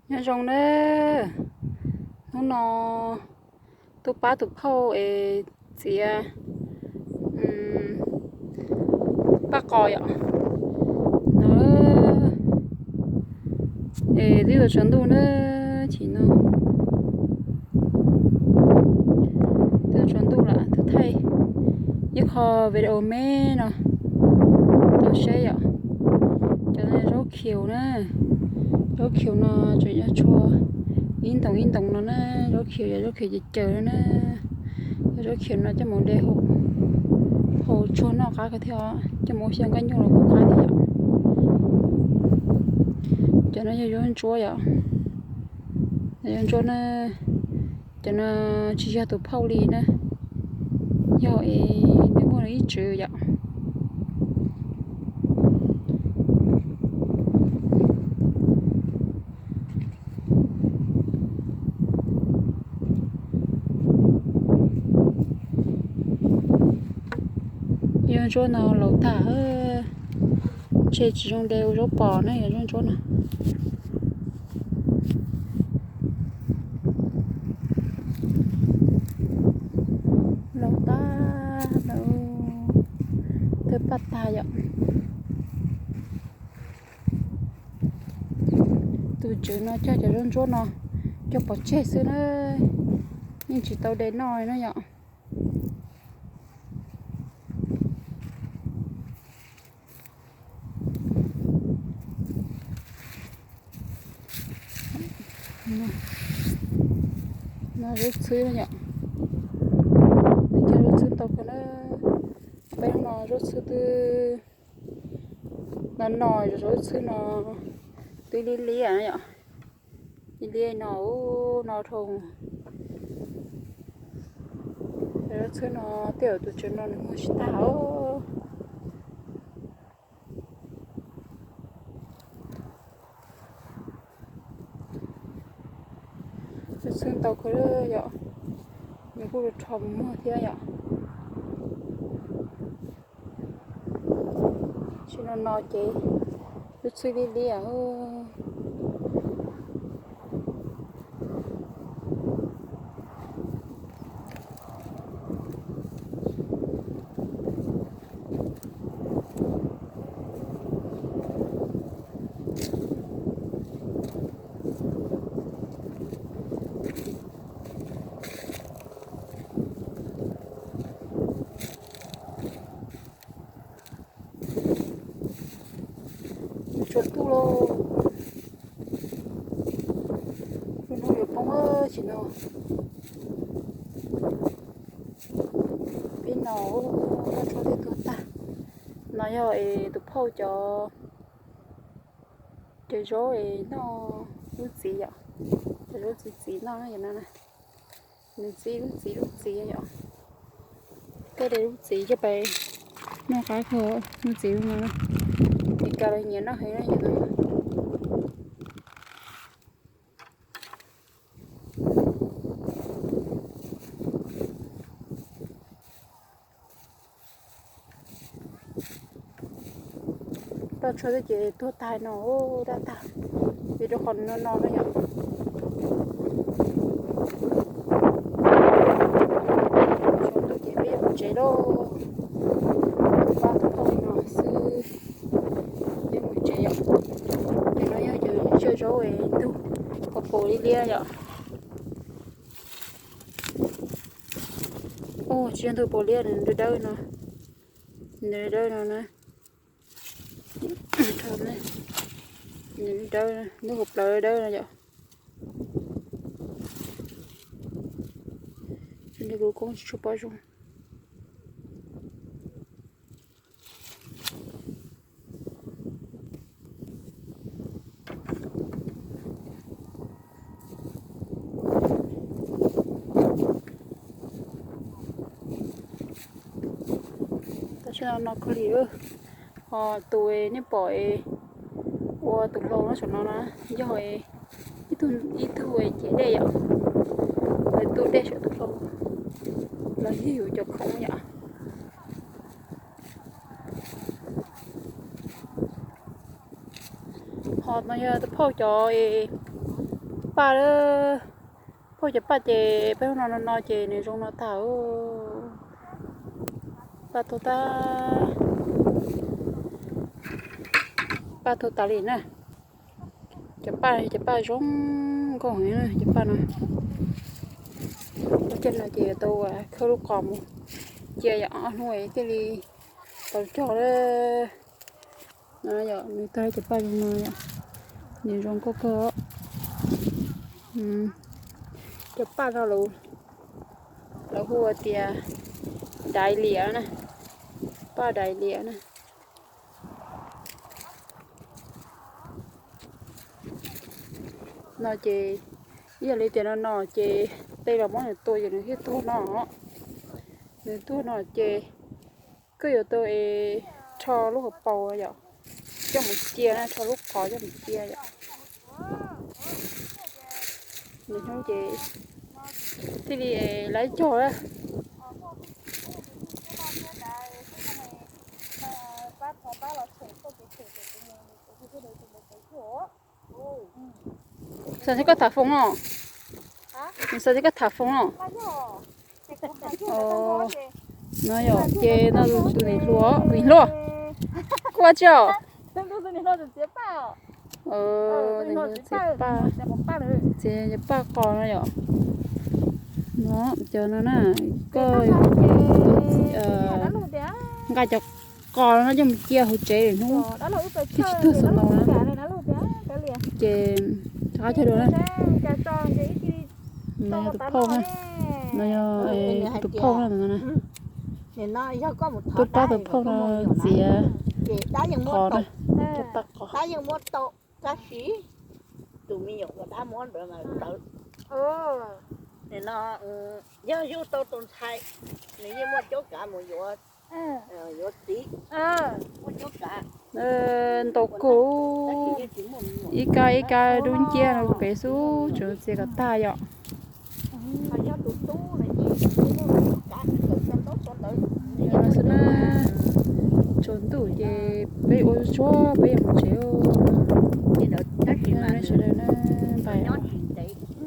Nyob zoo na, hnub no tuaj pab tus phauj es txiav paj qos yom. No es twb yuav tsaus ntuj na, chim no twb yuav tsaus ntuj lawm, twb thaij ib qho video me no tau saib yom. Cov no zaub khiaus na, zaub khiaus no tseem yuav tshuaj ib ntoos ib ntoos no na. Zaub khiaus yog zaub khiaus caws caws no na. Yog zaub khiaus no coj mus de haus tsuag noj qab kawg thiab, coj mus ua xyaw nkauj nyuj los kuj qab thiab yom. Cov no yog zaub ntsuab yom, zaub ntsuab na. Cov no tsis yog tus phauj li na, yog es nws muaj nws ib tsev yom. Zaub ntsuab no laus tag, ntshe tsis zoo de ua zaub pos na yom, zaub ntsuab no. Laus tag, laus tawg paj tag yom. Tus tswv no cog cov zaub ntsuab no coj pov tseg xwb na, yeej tsis tau de noj na yom. No zaub txhwb yom, nws cog zaub txhwb ntau kawg na. Peb no zaub txhwb twb no, no zaub txhwb no twb liab liab yom, liab liab no, no dhau. Zaub txhwb no tej zaum tus tswv no nws muag tsis tag os. Zaub txhwb ntau kawg yom, nws kuj rho muag thiab yom. Tsis no no ces zaub txhwb liab liab. Tsaus ntuj lauj, lub hnub yuav poob tsis no. Peb no toj tshuab twb tuag tag. No yog es tus phauj cov, cov zaub es noj lub txiv yom, cov zaub txiv txiv noj no, nws txib lub txiv lub txiv yom. Tej de lub txiv coj pais noj qab kawg, lub txiv no, ces kav lawv nyiam noj heev no yom. Toj tshuab twb ces tuag tag no, dab tag, vim rau qhov no no no yom. Tsaus ntuj ces peb yuav mus tsev lauj. Pab tus phauj li no xwb, peb mus tsev yom. Ces no yog cov zaub es ntug pos pos liab liab yom. Tsis yog ntug pos liab, nws dawb dawb no, nws dawb no na. Nws dawb, ntug hauv plawv dawb no yom. Kuv koob tsis tshua pom zoo. Tam sim no no kawg li, ho tus nej pom ua tus hlau no saum no na, yog ib tug, ib tug ciav dej yom, lawv tu dej saum tus hlau, los yog yus cov khoom yom. Ho no yog tus phauj cov es paj lawm. Phauj cov paj ces peb hnub no no no ces nws zoo no tag. Paj tuag tag, paj tuag tas li na. Cov paj, cov paj zoo nkauj heev na cov paj no. Lub caij no ces yuav tau khawb lub qos mus cia yom, ob hnub thiaj li tau cog lawm. No yom, nws tag cov paj zoo no yom, nws zoo nkauj kawg. Cov paj no lawv hu tias daic liam na, paj daic liam na. No ces ib yam li tias no no ces tej los muab nws tua ces nws thiaj tuag no. Nws tuag no ces koj yuav tau es rho lub hauv paus yom, coj mus cia na, rho lub qos coj mus cia yom. Nws hnub ces thiaj li laib cog na. Xav thiab koj tham foos no? Nws xav thiab koj tham foos no? No yom, ces no tus niam hluas, niam hluas, koj ua tsi os? Txiav paj, txiav cov paj qos no yom. No cov no na, koj nqa cov qos no coj mus cia hauv tsev lawm hnub thiaj tsis tuag xov no na. Ces rov qab cog dua na. No yog tus phauj na, no yog tus phauj na. Tuaj pab tus phauj no txiav qos na, cov paj qos. Tab sis tus me nyuam uas dab muab ntawd mas tawv. Nim no yog yug tau tus ntxhais, nws yeej muaj cuab kav mus yuav, yuav txiv, muaj cuab kav. Ntau kawg, ib kab ib kab dub nciab no pem xwb tseem txiav kom tag yom. Yog no xwb na, tsaus ntuj ces peb ua tsuag peb yuav mus tsev. Sawv daws na,